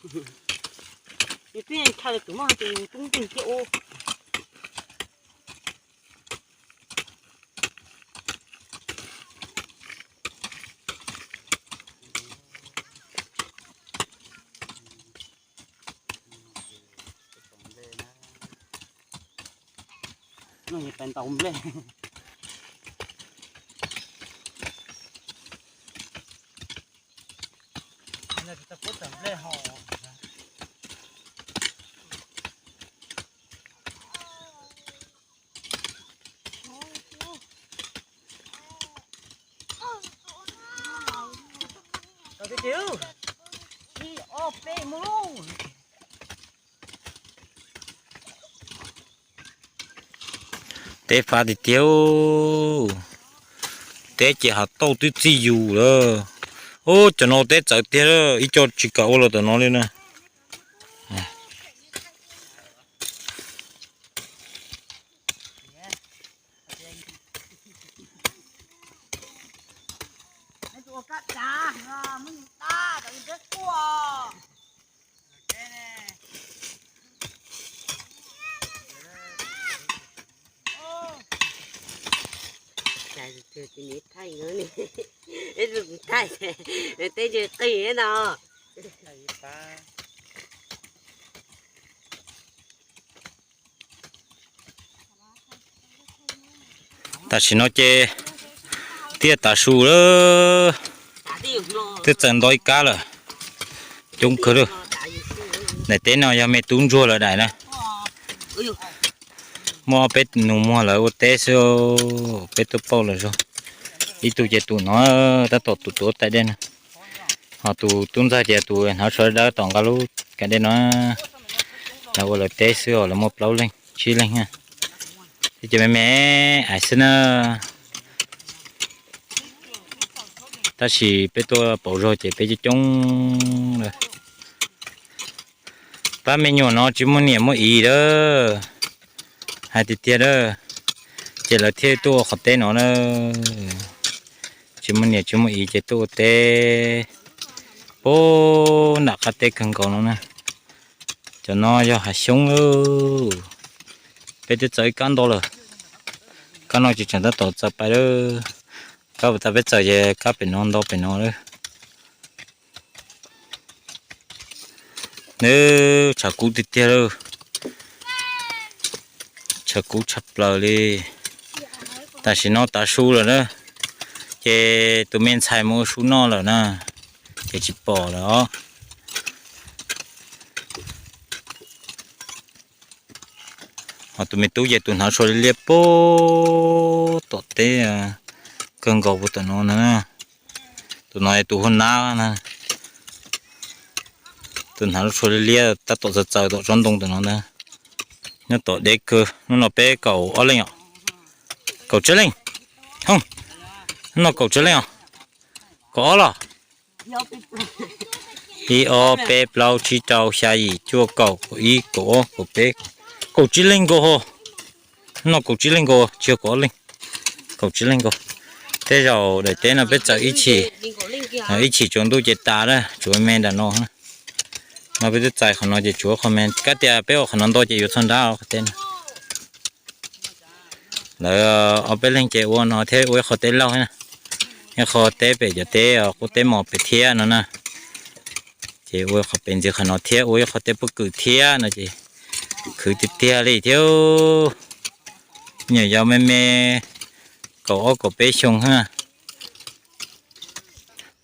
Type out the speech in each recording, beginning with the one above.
Yus twb yeej tshaj li tus maj ces yus tub nkeeg thiab ub. No yog pais ntaus nplej. Teb fab tiag tiag. Teb ces hav tauj twb txij yus lawm. Ub, cov no teb txawv tiag, ib co tsis kam ua los tom no li na. Thaij, teb tsis qig no. Tam sim no ces tiaj tav su lawm, twb txawm nto ib kab lawm, coob kawg lawm. Daim teb no yog me tub ntsuag lawv daim na. Muaj ob peb nus muag lawv ua teb xwb, peb tuaj pauj lawv zog. Ib tug ces tus no tab tom tus tuav tais dej na, ho tus tub ntxawg ces tus hnav suav dawb tom nqa lub kas dej no. Lawv ua lawv teb xwb os, lawv muaj plaub leeg tsib leeg na. Teb ces me me ais xwb na. Tab sis peb tuaj pauv zog ces peb coob coob lawm. Pab me nyuam no tsis muaj niam muaj txiv lawm, hais tiag tiag lawm, ces lawv thiaj tuaj ua qhov teb no na. Tsis muaj niam tsis muaj txiv ces tuaj ua teb puag nram qab teb kawg nkaus no na. Cov no yog hav xyoob lawm, peb twb txawv ib kab nto lawm, kab no ces tseem tab tom txawv pais lawm. Kab puag ta peb txawv ces kab pem no nto pem no lawm. Nws tshav kub tiag tiag lawm, tshav kub tshaj plaws li. Tam sim no tav su lawm na, ces tus me ntxhais mus ua su noj lawm na, ces tsis pom lawm os. Ho tus me tub ces tus hnav suav liab liab puag tom teb kawg nkaus puag tom no na. Tus no tus hu nab na, tus hnav lub suav liab liab tab tom txawv txawv tom tsob ntoo tom no ntag. Nyob tom deb kawg. Hnub no peb kaum ob leej os, kaum tsib leej. Hnub no kaum tsib leej os, kaum ob los. Ib ob peb plaub tsib rau xya yim cuaj kaum kaum ib kaum ob kaum peb, kaum tsib leej nkaus ho. Hnub no kaum tsib leej nkaus, tsis yog kaum ob leej, kaum tsib leej nkaus. Tej zaum daim teb no peb txawm ib chim, ib chim tsaus ntuj ces tas lawm, tsuav me nram no. No peb twb txais qhov no ces tsuav qhov me, kab tias peb ua qhov no nto ces yuav txog nrab qhov teb no. Lawv ob peb leeg ces ua no thiab ua ib qho teb laug na, ib qho teb pem cov teb quav teb mos pem thiab no na. Ces ua qhov pem ntxiv qhov no thiab ua ib qho teb pob kws thiab no ces khwv tiag tiag li thiab. Nyuam yaus me me kaum ob kaum peb xyoo na.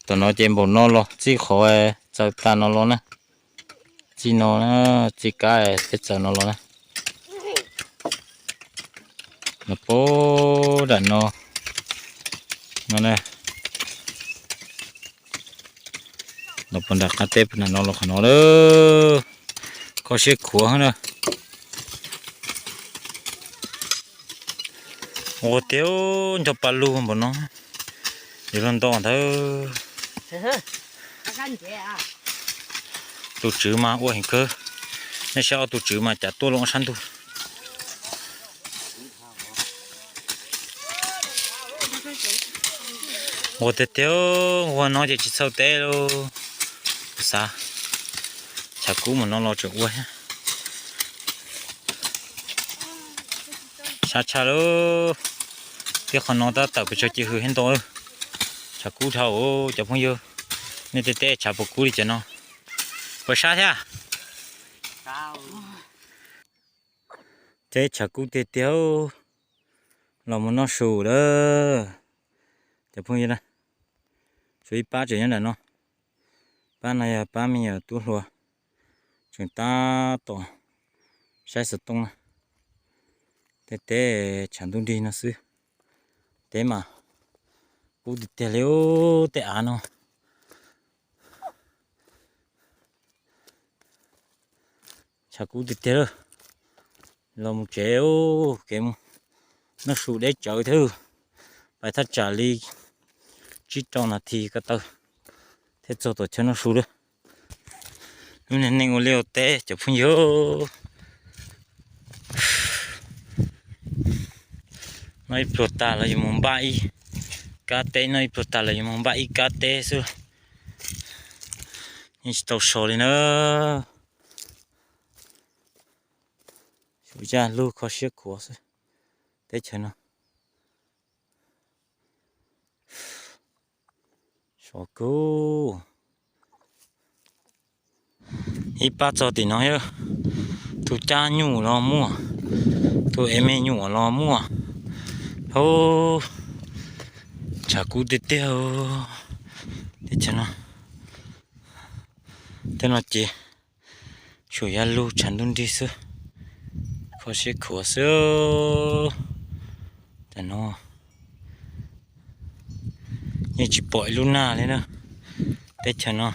Tom no ces npaum no los txij qhov txawv tas no los na. Txij no, txij kab peb txawv no los na. Los puag nram no, no na. Los puag nram qab teb puag nram no los qhov no lawm. Kho siab khuav na. Ua tiag, nco pa lug npaum no, yuav luag nto ntawd. Tus tswv mas ua heev kawg, nej saib ob tug tswv mas cav tuaj loo sab ntug. Ua tiag tiag, ua no ces tsis txhaum teb lauj. Xav, Tshav kub mas no los tseem ua thiab. Sab tshaj lauj. Tib qho no tab tawm pes tsawg ces hws thiab ntau lawm. Tshav kub dhau cov phooj ywg. Nej tej teb tshav puas kub li cov no? Puas sab thiab? Teb tshav kub tiag tiag. Los mus noj su lawm cov phooj ywg na. Tshuav ib pab tseem nyob nram no. Pab no yog pab me nyuam tub hluas, tseem tab tom saib xov tooj na. Tej teb tshav ntuj nrig no xwb. Teb mas kub tiag tiag li tej av no. Tshav kub tiag tiag lawm. Los mus tsev, kev mus noj su deb tsawv thiab. Pais thaj tsam li tsib rau nas this ko taw thiaj txog tom chaw noj su lawm. Lub niag neej ua liaj ua teb cov phooj ywg. Noj ib pluag tag los yuav mus npaj ib kab teb, noj ib pluag tag los yuav mus npaj ib kab teb xwb. Yeej tsis tau so li na. Xyov yog lug kho siab khuav xwb. Teb chaws no sov kub. Ib pab txog tim no, tus cab nyuj los muaj, tus ev me nyuam los muaj. Hub, tshav kub tiag tiag. Teb chaws no, tej no ces tsuas yog lug tshav ntuj nrig xwb, kho siab khuav xwb. Tam no yeej tsis pom ib lub nag li na. Teb chaws no,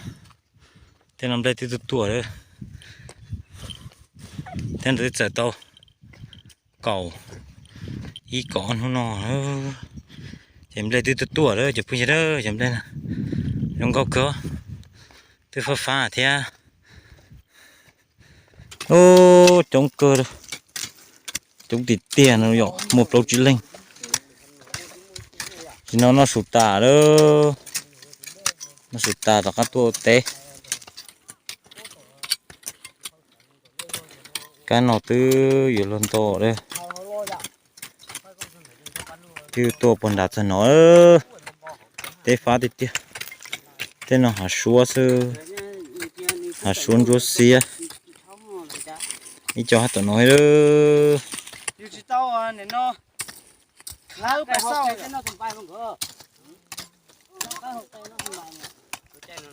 tej no nplej twb tuaj tuaj lawm. Tej no twb txawm tau kaum ib kaum ob hnub no, ces nplej twb tuaj tuaj lawm cov phooj ywg, cov nplej zoo nkauj kawg, twb fab fab thiab. Coob kawg, coob tiag tiag no yom, muaj plaub tsib leeg. Tam no noj su tas lawm, noj su tas rov qab tuaj ua teb. Kab no twb yuav luag nto lawm. Twb tuaj puag nram txog no, teb fab tiag tiag. Tej no hav suab xwb, hav suab ntsuab xiab. Ib co hab tom no lawm.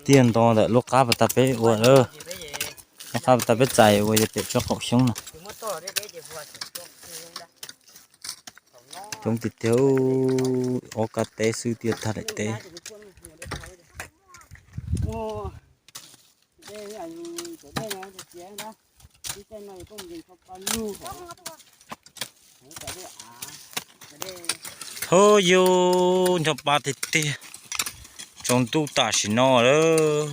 Tiag nto ntawm lub qab pas tag peb ua lawm, lub qab pas tag peb txais ua yog pem tsob qaum xyoob no. Coob tiag tiag, ob kab teb xwb tiag tag daim teb. Hub, yus nco pa tiag tiag, tsaus ntuj tam sim no lawm,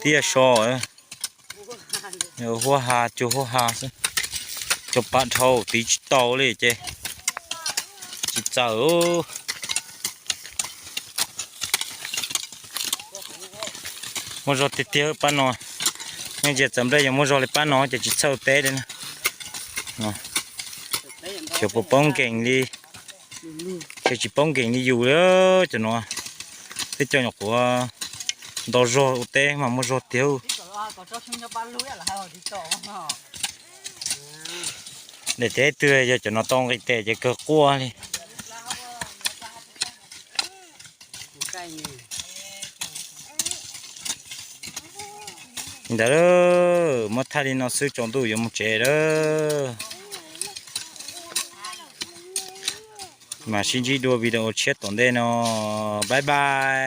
tiaj so, huab ha cuag huab ha xwb, cov pa dhau tiv tsis tau li ces tsis txawm. Muaj zog tiag tiag pab no, yeej tsis txawm nplej yog muaj zog li pab no ces tsis txhawj teb li na. Xyov puas paub nkees li, xyov tsis paub nkees li yus li cov no. Twb coj nyuam qhuav nto zog ua teb mas muaj zog tiag. Daim teb twg yog cov no tau nqis tes ces kawg quaj li. Ntawd, muab thaij li no xwb tsaus ntuj yuav mus tsev lawm. Mam sib ntsib dua video tshiab tom ntej no. Bye bye.